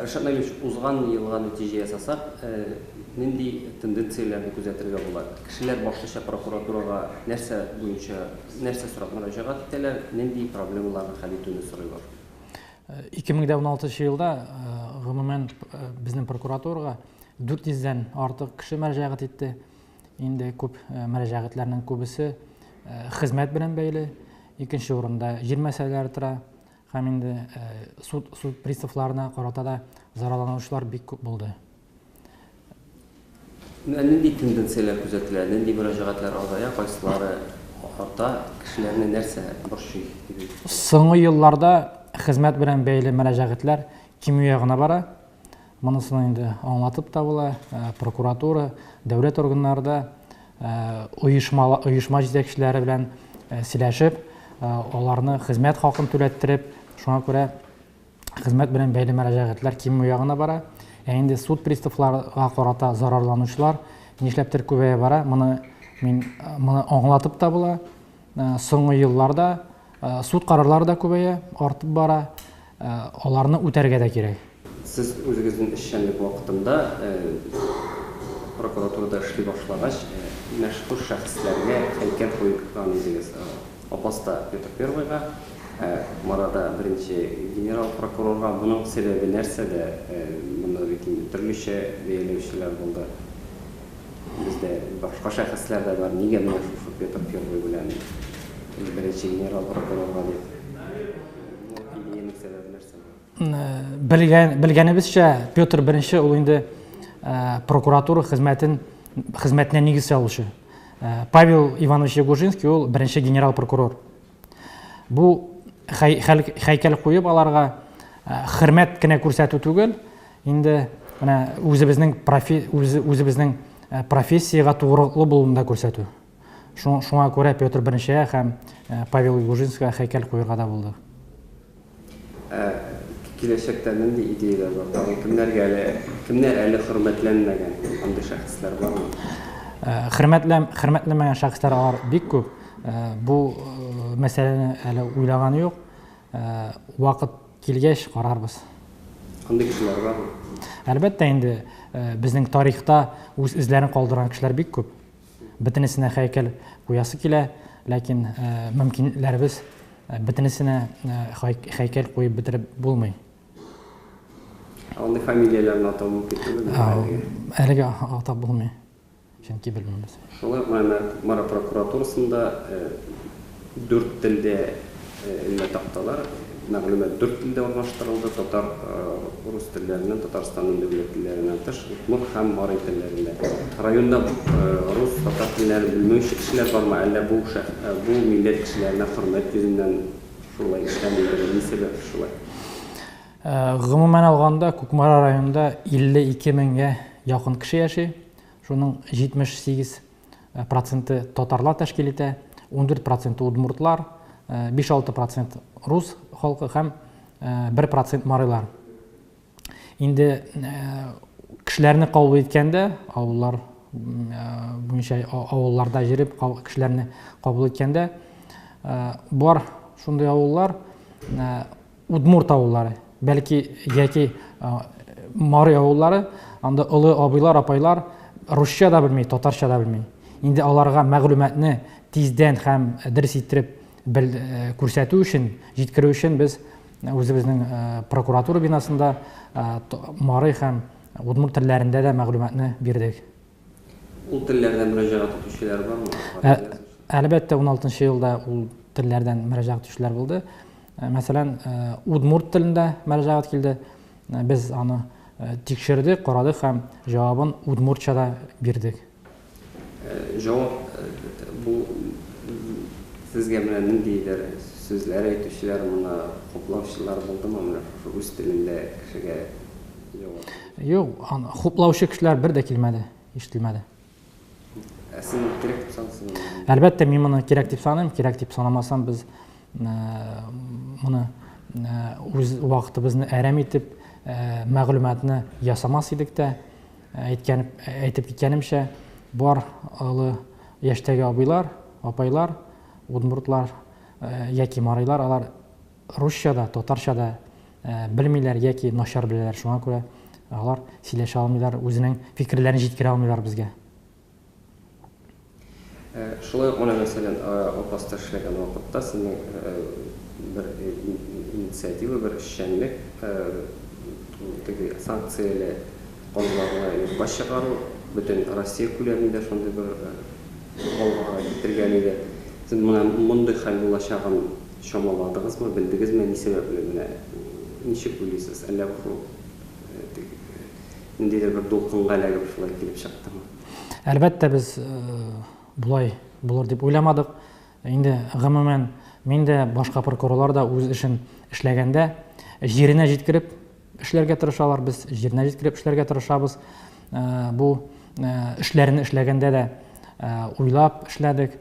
Ришат Наилевич, узган елга нәтиҗә ясасак, нинди тенденцияләрне күзәтергә була? Кешеләр башлыча прокуратурага нәрсә буенча, нәрсә сорап мөрәҗәгать итәләр, нинди проблемаларны хәл итүне сорыйлар? 2016 елда, гомумән, безнең прокуратурага 400 дән артык кеше мөрәҗәгать итте. Инде күп мөрәҗәгатьләрнең күбесе хезмәт белән бәйле. Икенче урында җир мәсьәләләре тора. Һәм инде суд, суд приставларына карата да зарарланучылар бик күп булды. Менә нинди тенденцияләр күзәтелә, нинди мөрәҗәгатьләр азая, кайсылары арта, кешеләрне нәрсә борчый дип әйтеп була? Соңгы елларда хезмәт белән бәйле мөрәҗәгатьләр кимү ягына бара. Монысын инде аңлатып та була. Прокуратура, дәүләт органнары да оешма, оешма җитәкчеләре белән сөйләшеп, аларны хезмәт хакын түләттереп, шуңа күрә хезмәт белән бәйле мөрәҗәгатьләр кимү ягына бара. Ә инде суд приставларга карата зарарланучылар нишләптер күбәя бара. Моны мин моны аңлатып та була. Соңгы елларда суд карарлары да күбәя, артып бара. Аларны үтәргә дә кирәк. Сез үзегезнең эшчәнлек вакытында прокуратурада эшли башлагач, мәшһүр шәхесләргә һәйкәл куйган идегез. Апаста Петр Первыйга, Кукмарада беренче генерал прокурорга. Моның сәбәбе нәрсәдә? Моны бит инде төрлечә бәяләүчеләр булды. Бездә башка шәхесләр дә бар. Нигә менә шушы Петр Первый белән беренче генерал прокурорга дип? Бу идеянең сәбәбе нәрсә була? Белгән, белгәнебезчә, Петр I ул инде прокуратура хезмәтен хезмәтенә нигез салучы. Павел Иванович Ягужинский ул беренче генерал прокурор. Бу һәйкәл куеп аларга хөрмәт кенә күрсәтү түгел, инде менә үзебезнең профи, үзебезнең профессиягә тугрылыклы булуын да күрсәтү. Шуңа күрә Петр I һәм Павел Ягужинскийга һәйкәл куерга да булдык. Ә киләчәктә нинди идеяләр бар? Тагын кемнәргә әле, кемнәр әле хөрмәтләнмәгән? Андый шәхесләр бармы? Хөрмәтләм, хөрмәтләнмәгән шәхесләр алар бик күп. Бу мәсьәләне әле уйлаган юк. Вакыт килгәч карарбыз. Андый кешеләр бармы? Әлбәттә инде, безнең тарихта үз эзләрен калдырган кешеләр бик күп. Бөтенесенә һәйкәл куясы килә, ләкин мөмкинлекләребез бөтенесенә һәйкәл куеп бетереп булмый. Андый фамилияләрне атау мөмкин түгелме әлегә? Әлегә атап булмый, чөнки белмибез. Шулай ук менә Кукмара прокуратурасында дүрт телдә элмә такталар, мәгълүмат дүрт телдә урнаштырылды, татар, рус телләреннән, Татарстанның дәүләт телләреннән тыш, удмурт һәм мари телләрендә. Районда рус, татар телләрен белмәүче кешеләр бармы, әллә бу бу милләт кешеләренә хөрмәт йөзеннән шулай эшләнелдеме, ни сәбәпле шулай? Гомумән алганда, Кукмара районында 52 меңгә якын кеше яши, шуның 78 проценты татарлар тәшкил итә, 14 проценты удмуртлар, 5-6 процент рус халкы һәм 1 процент марилар. Инде кешеләрне кабул иткәндә, авыллар буенча авылларда җөреп кешеләрне кабул иткәндә бар шундый авыллар, Удмурт авыллары, бәлки яки мари авыллары, анда олы абыйлар, апайлар русча да белми, татарча да белми. Инде аларга мәгълүматны тиздән һәм дөрес иттереп бел, күрсәтү өчен, җиткерү өчен без үзебезнең прокуратура бинасында мари һәм удмурт телләрендә дә мәгълүматны бирдек. Ул телләрдә мөрәҗәгать итүчеләр бармы? Әлбәттә, 16 елда ул телләрдән мөрәҗәгать итүчеләр булды. Мәсәлән, удмурт телендә мөрәҗәгать килде. Без аны тикшердек, карадык һәм җавабын удмуртча да бирдек. Җавап бу сезгә менә ниндидер сүзләр әйтүчеләр, моны хуплаучылар булдымы? Менә шушы үз телендә кешегә җавап. Юк, аны хуплаучы кешеләр бер дә килмәде, ишетелмәде. Ә син кирәк дип саныйсыңмы? Әлбәттә, мин моны кирәк дип саныйм. Кирәк дип санамасам, без моны үз вакытыбызны әрәм итеп, мәгълүматны ясамас идек тә. Әйткән, әйтеп киткәнемчә, бар олы яшьтәге абыйлар, апайлар, удмуртлар яки марилар, алар русча да, татарча да белмиләр яки начар беләләр. Шуңа күрә алар сөйләшә алмыйлар, үзенең фикерләрен җиткерә алмыйлар безгә. Шулай ук менә, мәсәлән, Апаста эшләгән вакытта сезнең бер инициатива, бер эшчәнлек, теге санкцияле казларны юкка чыгару, бөтен Россия күләмендә шундый бер гаугага китергән иде. Сез менә мондый хәл булачагын чамаладыгызмы, белдегезме, ни сәбәпле менә ничек уйлыйсыз, әллә бу шул теге ниндидер бер дулкынга эләгеп шулай килеп чыктымы? Әлбәттә, без болай булыр дип уйламадык. Инде гомумән, мин дә, башка прокурорлар да үз эшен эшләгәндә җиренә җиткереп эшләргә тырышалар. Без җиренә җиткереп эшләргә тырышабыз. Бу эшләрне эшләгәндә дә уйлап эшләдек.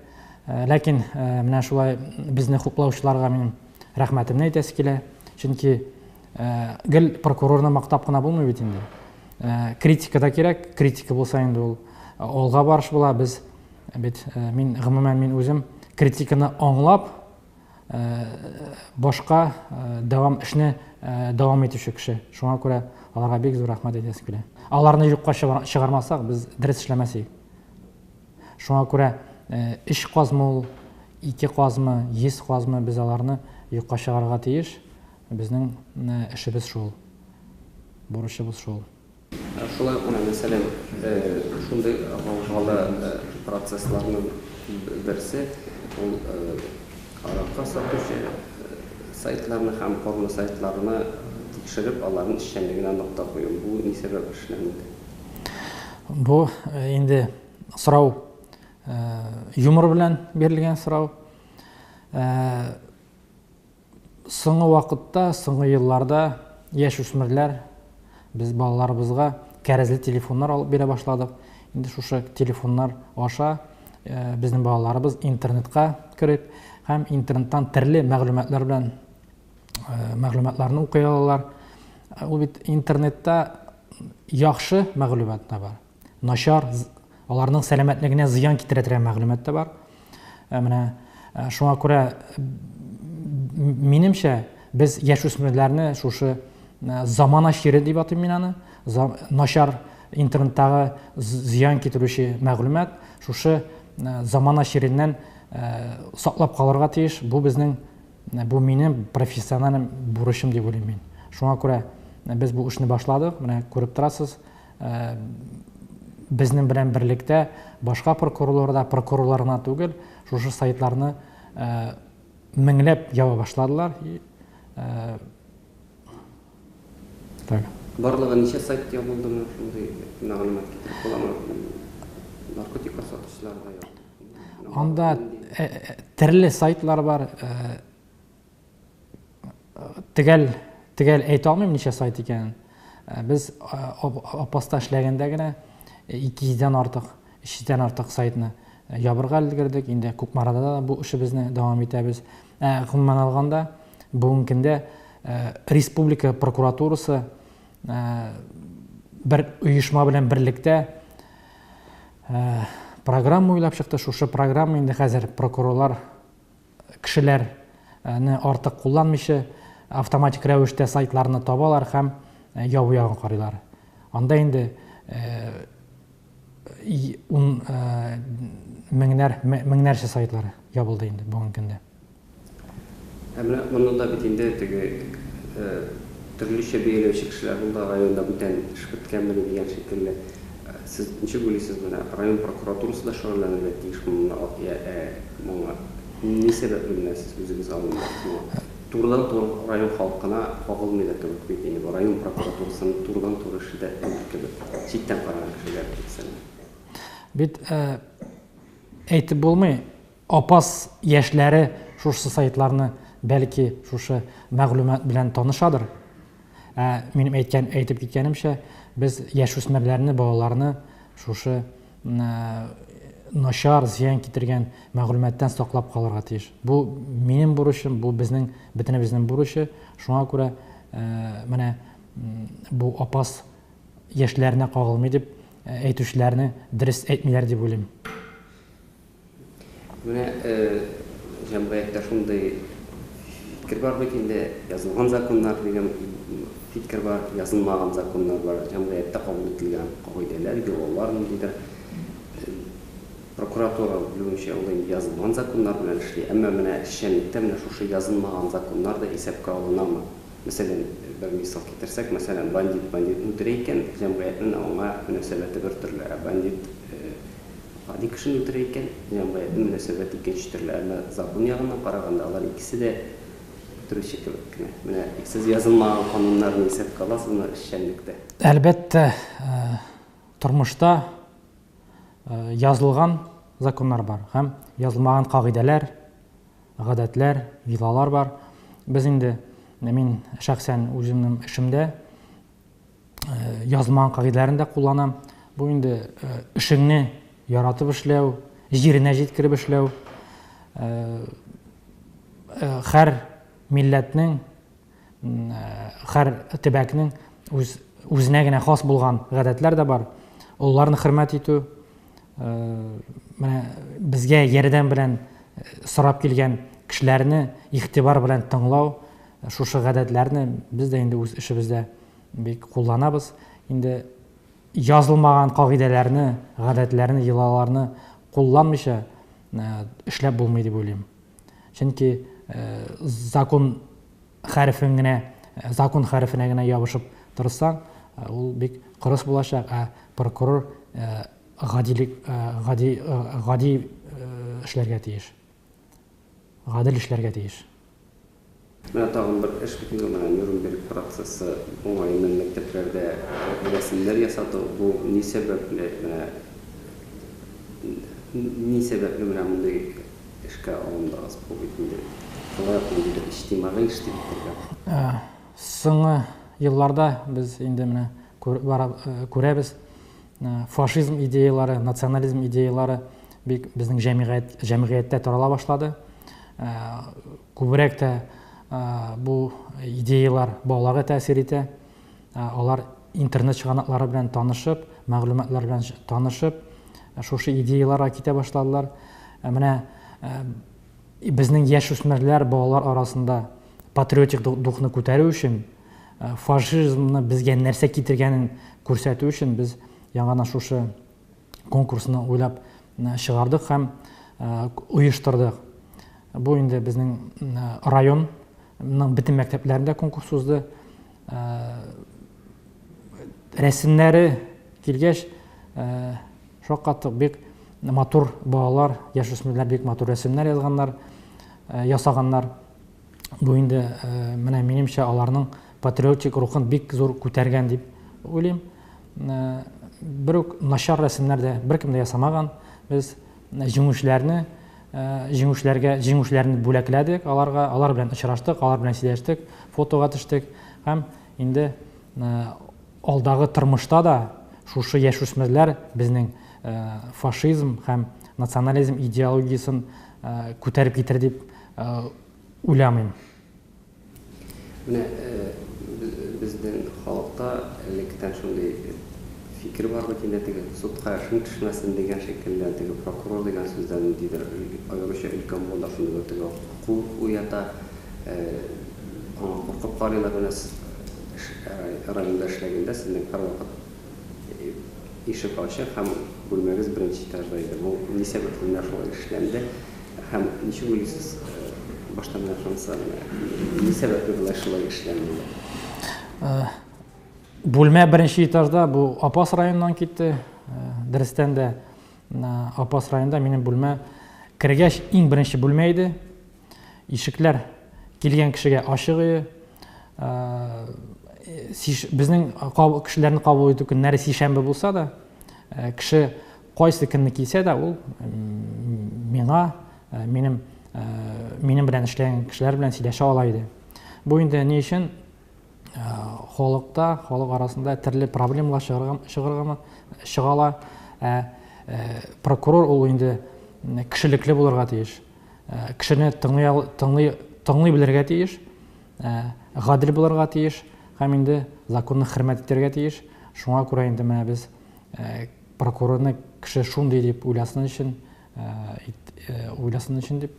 Ләкин менә шулай безне хуплаучыларга минем рәхмәтемне әйтәсе килә. Чөнки гел прокурорны мактап кына булмый бит инде. Критика да кирәк, критика булса инде ул алга барыш була. Без бит мин гомумән мин үзем критиканы аңлап башка дәвам эшне дәвам итүче кеше. Шуңа күрә аларга бик зур рәхмәт әйтәсе килә. Аларны юкка чыгармасак, без дөрес эшләмәс идек. Шуңа күрә өч казмы ул, ике казмы, 100 казмы, без аларны юкка чыгарырга тиеш. Безнең эшебез шул, бурычыбыз шул. Шулай ук менә, мәсәлән, шундый гаугалы процессларның берсе, ул аракы сатучы сайтларны һәм порно сайтларны тикшереп, аларның эшчәнлегенә нокта кую. Бу ни сәбәп эшләнде? Бу инде сорау юмор белән бирелгән сорау. Соңгы вакытта, соңгы елларда яшүсмерләр, без балаларыбызга кәрәзле телефоннар алып бирә башладык. Инде шушы телефоннар аша безнең балаларыбыз интернетка кереп һәм интернеттан төрле мәгълүматлар белән мәгълүматларны укый алалар. Ул бит интернетта яхшы мәгълүмат та бар, начар, аларның сәламәтлегенә зыян китерә торган мәгълүмат та бар. Менә шуңа күрә минемчә без яшүсмерләрне шушы замана чире дип атыйм мин аны, начар интернеттагы зыян китерүче мәгълүмат, шушы замана чиреннән саклап калырга тиеш. Бу безнең, бу минем профессиональ бурычым дип уйлыйм мин. Шуңа күрә без бу эшне башладык, менә күреп торасыз, безнең белән берлектә башка прокурорлар да, прокурорлар гына түгел, шушы сайтларны меңләп яба башладылар. Так. Барлыгы ничә сайт ябылды менә шундый мәгълүмат китереп буламы? Наркотиклар сатучылар да юк. Анда төрле сайтлар бар. Төгәл, төгәл әйтә алмыйм ничә сайт икәнен. Без Апаста эшләгәндә генә 200дән артык, 300дән артык сайтны ябырга өлгердек. Инде Кукмарада да бу эшебезне дәвам итәбез. Ә гомумән алганда, бүгенге көндә республика прокуратурасы бер оешма белән берлектә программа уйлап чыкты. Шушы программа инде хәзер прокурорлар кешеләрне артык кулланмыйча, автоматик рәвештә сайтларны табалар һәм ябу ягын карыйлар. Анда инде ун меңнәр, меңнәрчә сайтлар ябылды инде бүгенге көндә. Ә менә моны да бит инде теге төрлечә бәяләүче кешеләр булды, районда бүтән эш беткәнмени дигән шикелле. Сез ничек уйлыйсыз, менә район прокуратурасы да шөгыльләнергә тиешме моңа, моңа? Ни сәбәпле менә сез үзегез алындыгыз моңа? Турыдан-туры район халкына кагылмый да кебек бит инде бу, район прокуратурасының турыдан-туры эше дә түгел кебек, читтән караган кешеләр, мәсәлән. Бит әйтеп булмый, Апас яшьләре шушы сайтларны, бәлки, шушы мәгълүмат белән танышадыр. Ә минем әйткән, әйтеп киткәнемчә, без яшүсмерләрне, балаларны шушы начар, зыян китергән мәгълүматтан саклап калырга тиеш. Бу минем бурычым, бу безнең бөтенебезнең бурычы. Шуңа күрә менә бу Апас яшьләренә кагылмый дип әйтүчеләрне дөрес әйтмиләр дип уйлыйм. Менә җәмгыятьтә шундый фикер бар бит инде, язылган законнар дигән фикер бар, язылмаган законнар бар, җәмгыятьтә кабул ителгән кагыйдәләр, йолалар ниндидер. Прокуратура, белүемчә, ул инде язылган законнар белән эшли, әмма менә эшчәнлектә менә шушы язылмаган законнар да исәпкә алынамы? Мәсәлән, бер мисал китерсәк, мәсәлән, бандит бандитны үтерә икән, җәмгыятьнең аңа мөнәсәбәте бер төрле, ә бандит гади кешене үтерә икән, җәмгыятьнең мөнәсәбәте икенче төрле. Әмма закон ягыннан караганда, алар икесе дә үтерүче кебек кенә. Менә сез язылмаган кануннарны исәпкә аласызмы эшчәнлектә? Әлбәттә, тормышта язылган законнар бар һәм язылмаган кагыйдәләр, гадәтләр, йолалар бар. Без инде, мин шәхсән үземнең эшемдә язылмаган кагыйдәләрен дә кулланам. Бу инде эшеңне яратып эшләү, җиренә җиткереп эшләү, һәр милләтнең, һәр төбәкнең үз үзенә генә хас булган гадәтләр дә бар. Олыларны хөрмәт итү, менә безгә ярдәм белән сорап килгән кешеләрне игътибар белән тыңлау, шушы гадәтләрне без дә инде үз эшебездә бик кулланабыз. Инде язылмаган кагыйдәләрне, гадәтләрне, йолаларны кулланмыйча эшләп булмый дип уйлыйм. Чөнки закон хәрефен генә, закон хәрефенә генә ябышып торсаң, ул бик кырыс булачак, ә прокурор гадилек, гади, гади эшләргә тиеш. Гадел эшләргә тиеш. Менә тагын бер эш бит инде, менә Нюрнберг процессы уңаеннан мәктәпләрдә рәсемнәр ясату, бу ни сәбәпле, менә ни сәбәпле менә мондый эшкә алындыгыз? Бу бит инде шулай ук ниндидер иҗтимагый эш дип әйтергә. Соңгы елларда без инде менә күрәбез, фашизм идеялары, национализм идеялары бик безнең җәмгыять, җәмгыятьтә тарала башлады. Күбрәк тә бу идеялар балаларга тәэсир итә. Алар интернет чыганаклары белән танышып, мәгълүматлар белән танышып, шушы идеяларга китә башладылар. Менә безнең яшүсмерләр, балалар арасында патриотик духны күтәрү өчен, фашизмны безгә нәрсә китергәнен күрсәтү өчен без яңадан шушы конкурсны уйлап чыгардык һәм оештырдык. Бу инде безнең районның бөтен мәктәпләрендә конкурс узды. Рәсемнәре килгәч, шаккаттык, бик матур балалар, яшүсмерләр бик матур рәсемнәр язганнар, ясаганнар. Бу инде менә минемчә аларның патриотик рухын бик зур күтәргән дип уйлыйм. Бер үк начар рәсемнәр дә беркем дә ясамаган. Без җиңүчеләрне җиңүчеләргә җиңүчеләрне бүләкләдек, аларга, алар белән очраштык, алар белән сөйләштек, фотога төштек һәм инде алдагы тормышта да шушы яшүсмерләр безнең фашизм һәм национализм идеологиясен күтәреп китер дип уйламыйм. Менә безнең халыкта электән шундый фикер бар бит инде, теге судка эшең төшмәсен дигән шикелле, теге прокурор дигән сүздән ниндидер аеруча өлкән буында шундый бер теге курку уята, аңа куркып карыйлар. Менә сез районда эшләгәндә сезнең һәрвакыт Ишек ачык һәм бүлмәгез беренче этажда иде. Бу ни сәбәпле менә шулай эшләнде? Һәм ничек уйлыйсыз, башта менә шунысы, менә ни сәбәпле болай шулай эшләнде? Бүлмә беренче этажда, бу Апас районыннан китте. Дөрестән дә, Апас районында минем бүлмә кергәч иң беренче бүлмә иде. Ишекләр килгән кешегә ачык иде. Безнең кешеләрне кабул итү көннәре сишәмбе булса да, кеше кайсы көнне килсә дә, ул миңа, минем минем белән эшләгән кешеләр белән сөйләшә ала иде. Бу инде ни өчен халыкта, халык арасында төрле проблемалар чыгарга, чыгаргамы, чыга ала. Ә прокурор ул инде кешелекле булырга тиеш. Кешене тыңлый, тыңлый, тыңлый белергә тиеш, гадел булырга тиеш һәм инде законны хөрмәт итәргә тиеш. Шуңа күрә инде менә без прокурорны кеше шундый дип уйласын өчен уйласын өчен дип,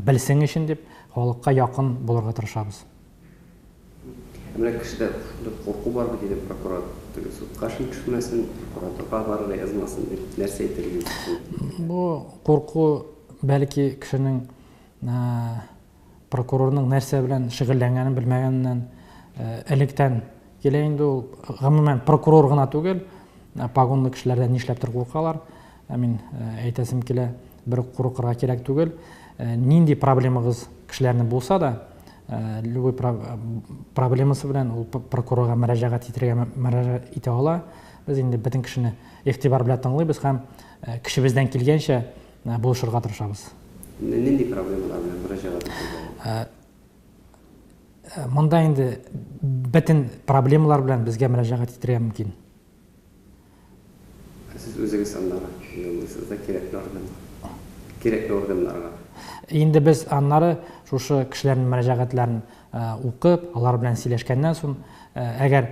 белсен өчен дип, халыкка якын булырга тырышабыз. Ә менә кешедә шундый курку бар бит инде, прокурор теге судка эшең төшмәсен, прокуратурага барырга язмасын дип, нәрсә әйтергә мөмкин? Бу курку бәлки кешенең прокурорның нәрсә белән шөгыльләнгәнен белмәгәненнән электән килә инде ул. Гомумән, прокурор гына түгел, погонлы кешеләрдән нишләптер куркалар. Ә мин әйтәсем килә, бер куркырга кирәк түгел. Нинди проблемагыз кешеләрнең булса да, любой проблемасы белән ул прокурорга мөрәҗәгать итәргә мөрәҗәгать итә ала. Без инде бөтен кешене игътибар белән тыңлыйбыз һәм көчебездән килгәнчә булышырга тырышабыз. Нинди проблемалар белән мөрәҗәгать итәргә? Монда инде бөтен проблемалар белән безгә мөрәҗәгать итәргә мөмкин. Ә сез үзегез аннары юллыйсыз да кирәкле органга. Кирәкле органнарга. Инде без аннары шушы кешеләрнең мөрәҗәгатьләрен укып, алар белән сөйләшкәннән соң, әгәр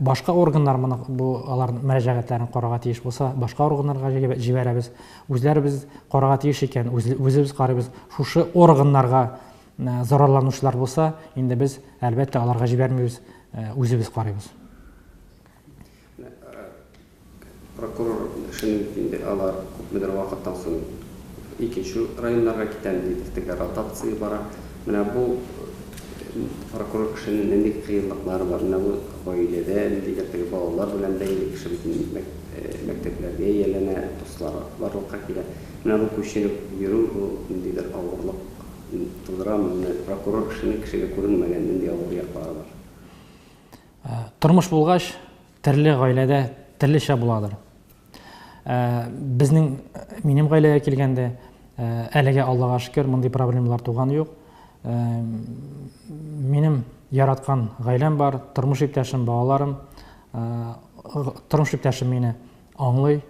башка органнар моны бу аларның мөрәҗәгатьләрен карарга тиеш булса, башка органнарга җибәрәбез. Үзләребез карарга тиеш икән, үзебез карыйбыз. Шушы органнарга зарарланучылар булса, инде без, әлбәттә, аларга җибәрмибез, үзебез карыйбыз. Прокурор эшенең бит инде алар күпмедер вакыттан соң икенче районнарга китә, ниндидер теге ротация бара. Менә бу прокурор эшенең нинди кыенлыклары бар? Менә бу гаиләдә ниндидер теге балалар белән бәйле кеше бит инде мәктәпләргә ияләнә, дуслары барлыкка килә. Менә бу күченеп йөрү, бу ниндидер авырлык тудырамы? Менә прокурор эшенең кешегә күренмәгән нинди авыр яклары бар? Тормыш булгач, төрле гаиләдә төрлечә буладыр. Безнең, минем гаиләгә килгәндә, әлегә Аллага шөкер, мондый проблемалар туган юк. Минем яраткан гаиләм бар, тормыш иптәшем, балаларым. Тормыш иптәшем мине аңлый.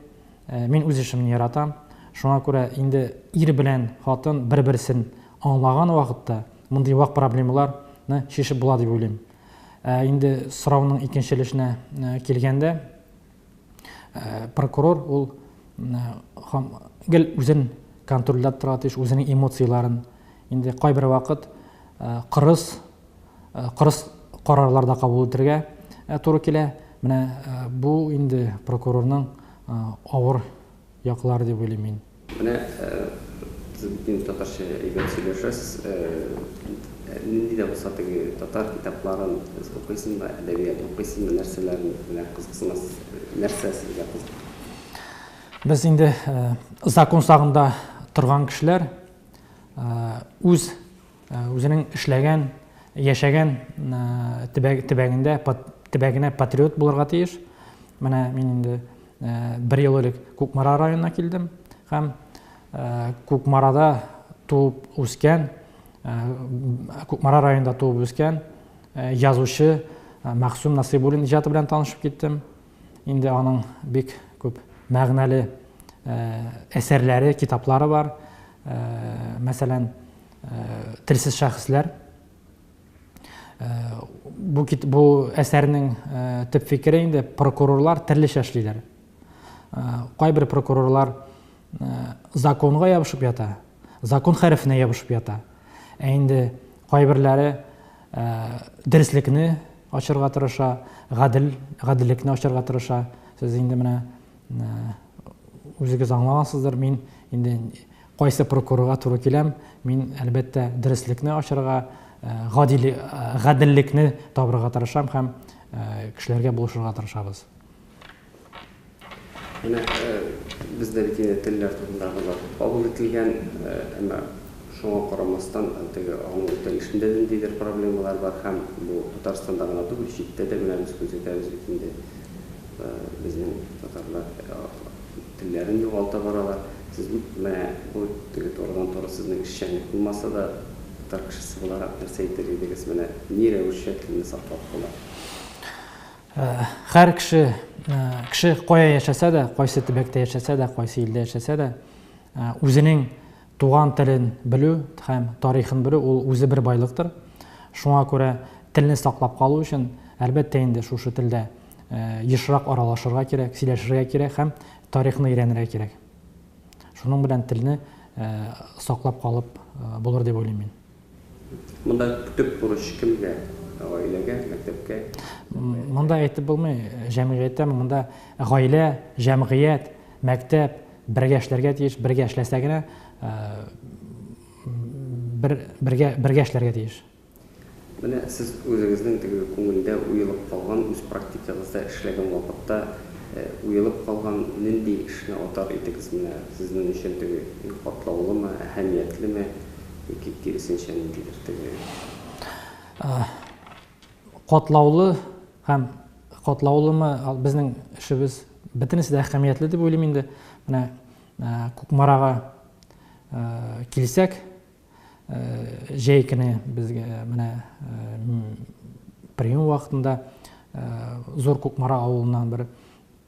Мин үз эшемне яратам. Шуңа күрә инде ир белән хатын бер-берсен аңлаган вакытта мондый вак проблемаларны чишеп була дип уйлыйм. Ә инде сорауның икенче өлешенә килгәндә, прокурор ул гел үзен контрольләп торырга тиеш, үзенең эмоцияләрен. Инде кайбер вакыт кырыс, кырыс карарлар да кабул итәргә туры килә. Менә бу инде прокурорның авыр яклары дип уйлыйм мин. Менә сез бит инде татарча әйбәт сөйләшәсез. Нинди дә булса теге татар китапларын сез укыйсызмы, әдәбият укыйсызмы, нәрсәләр белән кызыксынасыз, нәрсә сезгә кызык? Без инде закон сагында торган кешеләр, үз Үзенең эшләгән, яшәгән төбәгендә, төбәгенә патриот булырга тиеш. Менә мин инде бер ел элек Кукмара районына килдем һәм Кукмарада туып үскән, Кукмара районында туып үскән язучы Мәгъсүм Насыйбуллин иҗаты белән танышып киттем. Инде аның бик күп мәгънәле әсәрләре, китаплары бар. Мәсәлән, Телсез шәхесләр. Бу бу әсәрнең төп фикере инде прокурорлар төрлечә эшлиләр. Кайбер прокурорлар законга ябышып ята, закон хәрефенә ябышып ята. Ә инде кайберләре дөреслекне ачырга тырыша, гадел, гаделлекне ачырга тырыша. Сез инде менә үзегез аңлагансыздыр, мин инде кайсы прокурорга туры киләм, мин, әлбәттә, дөреслекне ачарга, гади, гаделлекне табырга тырышам һәм кешеләргә булышырга тырышабыз. Менә бездә бит инде телләр турындагы закон кабул ителгән, әмма шуңа карамастан, теге аның үтәлешендә дә ниндидер проблемалар бар һәм бу Татарстанда гына түгел, читтә дә менә без күзәтәбез бит инде, безнең татарлар телләрен югалта баралар. Сез менә бу теге турыдан-туры сезнең эшчәнлек булмаса да, татар кешесе буларак нәрсә әйтер идегез, менә ни рәвешчә телне саклап була? Һәр кеше, кеше кая яшәсә дә, кайсы төбәктә яшәсә дә, кайсы илдә яшәсә дә, үзенең туган телен белү һәм тарихын белү ул үзе бер байлыктыр. Шуңа күрә телне саклап калу өчен, әлбәттә инде, шушы телдә ешрак аралашырга кирәк, сөйләшергә кирәк һәм тарихны өйрәнергә кирәк. Шуның белән телне саклап калып булыр дип уйлыйм мин. Монда төп бурыч кемгә? Гаиләгә, мәктәпкә? Монда әйтеп булмый, җәмгыятьтәме, монда гаилә, җәмгыять, мәктәп бергә эшләргә тиеш, бергә эшләсә генә бер, бергә, бергә эшләргә тиеш. Менә сез үзегезнең теге күңелдә уелып калган, үз практикагызда эшләгән вакытта уелып калган нинди эшне атар идегез? Менә сезнең өчен теге иң катлаулымы, әһәмиятлеме яки киресенчә ниндидер теге? Катлаулы һәм катлаулымы, безнең эшебез бөтенесе дә әһәмиятле дип уйлыйм инде. Менә Кукмарага килсәк, Җәй көне безгә менә прием вакытында Зур Кукмара авылыннан бер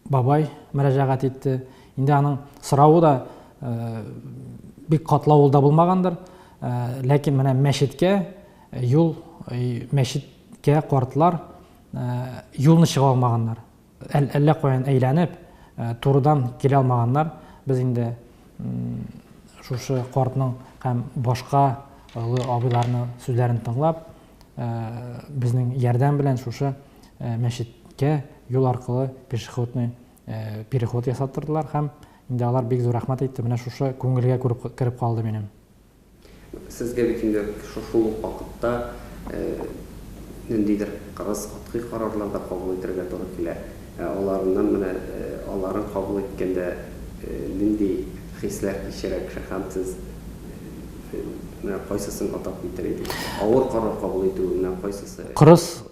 бабай мөрәҗәгать итте. Инде аның соравы да бик катлаулы да булмагандыр. Ләкин менә мәчеткә юл, мәчеткә картлар юлны чыга алмаганнар. Әллә каян әйләнеп, турыдан килә алмаганнар. Без инде шушы картның һәм башка олы абыйларның сүзләрен тыңлап, безнең ярдәм белән шушы мәчеткә юл аркылы пешеходный переход ясаттырдылар һәм инде алар бик зур рәхмәт әйтте. Менә шушы күңелгә күреп кереп калды минем. Сезгә бит инде шул ук вакытта ниндидер кырыс, катгый карарлар да кабул итәргә туры килә. Ә аларыннан менә аларын кабул иткәндә нинди хисләр кичерә кеше һәм сез менә кайсысын атап китер идегез? Авыр карар кабул итү менә кайсысы? Кырыс,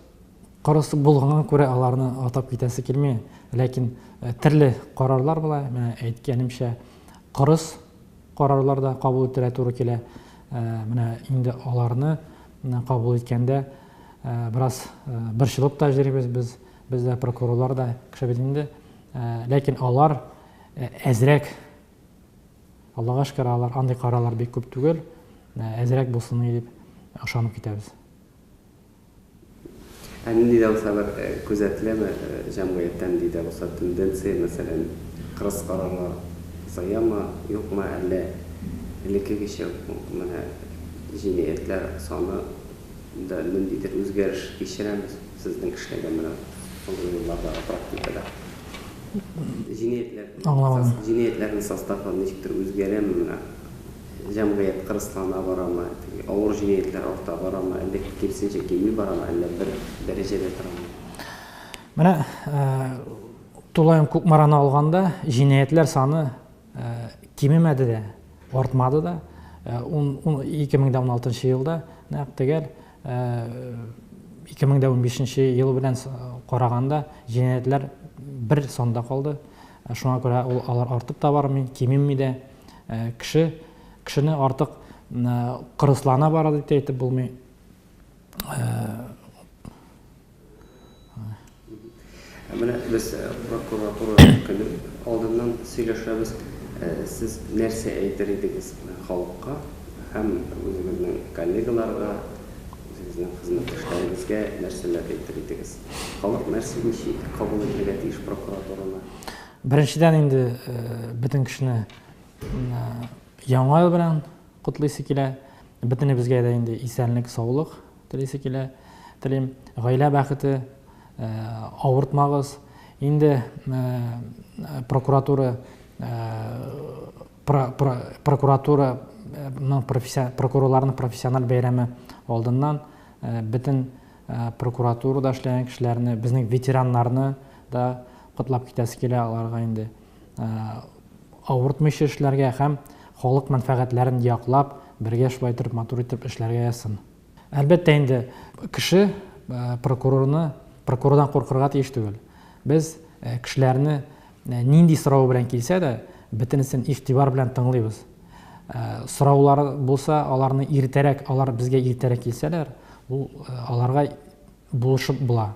кырыс булганга күрә аларны атап китәсе килми. Ләкин төрле карарлар була. Менә әйткәнемчә, кырыс карарлар да кабул итәргә туры килә. Менә инде аларны кабул иткәндә бераз борчылып та йөрибез без, без дә прокурорлар да кеше бит инде. Ләкин алар әзрәк, Аллага шөкер, алар андый карарлар бик күп түгел, әзрәк булсын дип ышанып китәбез. Ә нинди дә булса бер күзәтеләме җәмгыятьтә нинди дә булса тенденция, мәсәлән, кырыс карарлар азаямы, юкмы, әллә элеккегечә үк менә җинаятьләр саны да ниндидер үзгәреш кичерәме сезнең эшләгән менә соңгы еллардагы практикада? Җинаятьләр, Аңламадым. Җинаятьләрнең составы ничектер үзгәрәме менә? Җәмгыять кырыслана барамы, теге авыр җинаятьләр арта барамы, әллә киресенчә кими барамы, әллә бер дәрәҗәдә торамы? Менә тулаем Кукмараны алганда, җинаятьләр саны кимемәде дә, артмады да. 2016 елда нәкъ төгәл 2015 ел белән караганда җинаятьләр бер санда калды. Шуңа күрә ул алар артып та бармый, кимеми дә. Кеше кешене артык кырыслана бара дип тә әйтеп булмый. Менә без прокуратура көне алдыннан сөйләшәбез. Сез нәрсә әйтер идегез халыкка һәм үзегезнең коллегаларга, үзегезнең хезмәттәшләрегезгә нәрсәләр әйтер идегез? Халык нәрсә ничек кабул итәргә тиеш прокуратураны? Беренчедән инде бөтен кешене Яңа ел белән котлыйсы килә. Бөтенебезгә дә инде исәнлек, саулык телисе килә. Телим. Гаилә бәхете, авыртмагыз. Инде прокуратура прокуратура прокурорларның профессиональ бәйрәме алдыннан бөтен прокуратурада эшләгән кешеләрне, безнең ветераннарны да котлап китәсе килә аларга инде. Авыртмыйча эшләргә һәм халык мәнфәгатьләрен яклап, бергә шулай итеп матур итеп эшләргә язсын. Әлбәттә инде, кеше прокурорны, прокурордан куркырга тиеш түгел. Без кешеләрне нинди сорау белән килсә дә, бөтенесен игътибар белән тыңлыйбыз. Сораулары булса, аларны иртәрәк, алар безгә иртәрәк килсәләр, ул аларга булышып була.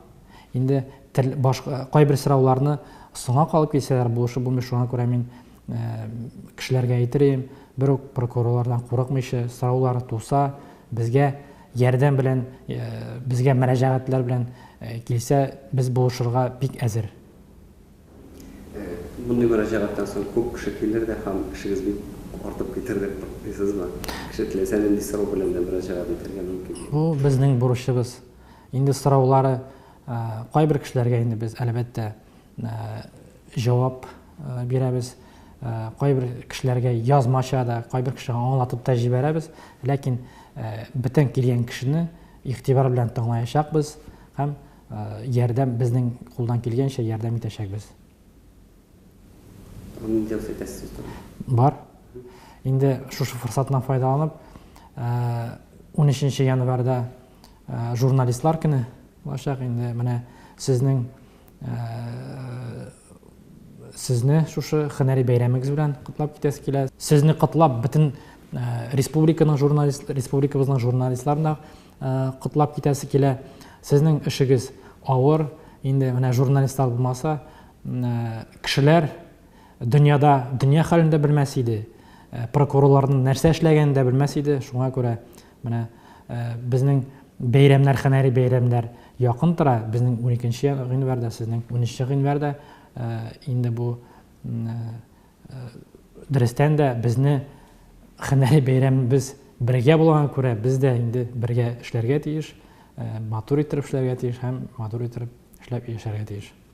Инде тел, башка кайбер сорауларны соңа калып килсәләр, булышып булмый. Шуңа күрә мин кешеләргә әйтер идем, бер үк прокурорлардан курыкмыйча, сораулары туса, безгә ярдәм белән, безгә мөрәҗәгатьләр белән килсә, без булышырга бик әзер. Мондый мөрәҗәгатьтән соң күп кеше килер дә һәм эшегез бик артып китер дип курыкмыйсызмы? Кеше теләсә нинди сорау белән дә мөрәҗәгать итәргә мөмкин. Бу безнең бурычыбыз. Инде сораулары кайбер кешеләргә инде без, әлбәттә, җавап бирәбез. Кайбер кешеләргә язмача да, кайбер кешегә аңлатып та җибәрәбез. Ләкин бөтен килгән кешене игътибар белән тыңлаячакбыз һәм ярдәм безнең кулдан килгәнчә ярдәм итәчәкбез. Нинди әйтәсез сүз? Бар. Инде шушы форсаттан файдаланып, 13 январьда журналистлар көне булачак. Инде менә сезнең сезне шушы һөнәри бәйрәмегез белән котлап китәсе килә. Сезне котлап бөтен республиканың журналист республикабызның журналистларын да котлап китәсе килә. Сезнең эшегез авыр. Инде менә журналистлар булмаса, кешеләр дөньяда дөнья хәлен дә белмәс иде. Прокурорларның нәрсә эшләгәнен дә белмәс иде. Шуңа күрә менә безнең бәйрәмнәр, һөнәри бәйрәмнәр якын тора. Безнең 12 гыйнварда, сезнең 13 гыйнварда инде бу дөрестән дә безне һөнәри бәйрәмебез бергә булганга күрә, без дә инде бергә эшләргә тиеш, матур иттереп эшләргә тиеш һәм матур иттереп эшләп яшәргә тиеш.